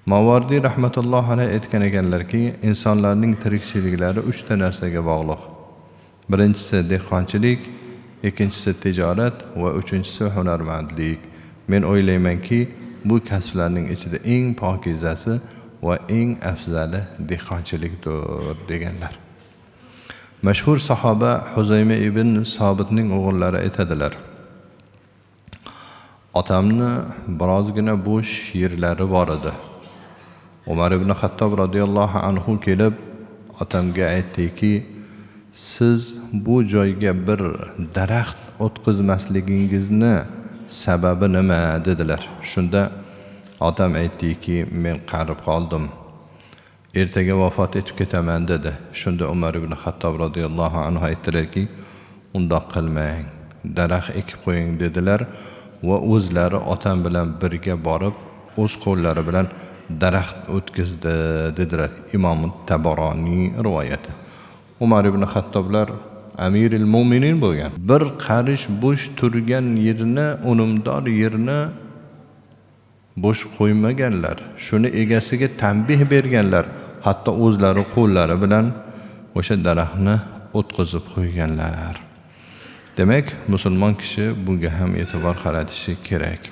Mavardiy rahmatullohi alayhi aytgan ekanlarki, insonlarning tirikchiliklari uchta narsaga bog'liq. Birinchisi dehqonchilik, ikkinchisi tijorat va uchinchisi hunarmandlik. Men o'ylaymanki, bu kasblarning ichida eng pokizasi va eng afzali dehqonchilikdir deganlar. Mashhur sahoba Huzayma ibn Sobitning o'g'illari aytadilar: Otamni birozgina bo'sh yerlari bor edi. Umar ibn Xattob radhiyallohu anhu kelib otamga aytdiki, siz bu joyga bir daraxt o'tqizmasligingizni sababi nima dedilar. Shunda otam aytdiki, men qarib qoldim. Ertaga vafot etib ketaman dedi. Shunda Umar ibn Xattob radhiyallohu anhu aytdilarki, undoq qilmang, daraxt ekib qo'ying dedilar va o'zlari otam bilan birga borib, o'z qo'llari bilan daraxt o'tkazdi dedilar. Imom Tabaroniy rivoyati. Umar ibn Xattoblar amiril mo'minin bo'lgan. Bir qarish bo'sh turgan yerni, unumdor yerni bo'sh qo'ymaganlar. Shuni egasiga tanbeh berganlar. Hatto o'zlari qo'llari bilan o'sha daraxtni o'tqizib qo'yganlar. Demak, musulmon kishi bunga ham e'tibor qaratishi kerak.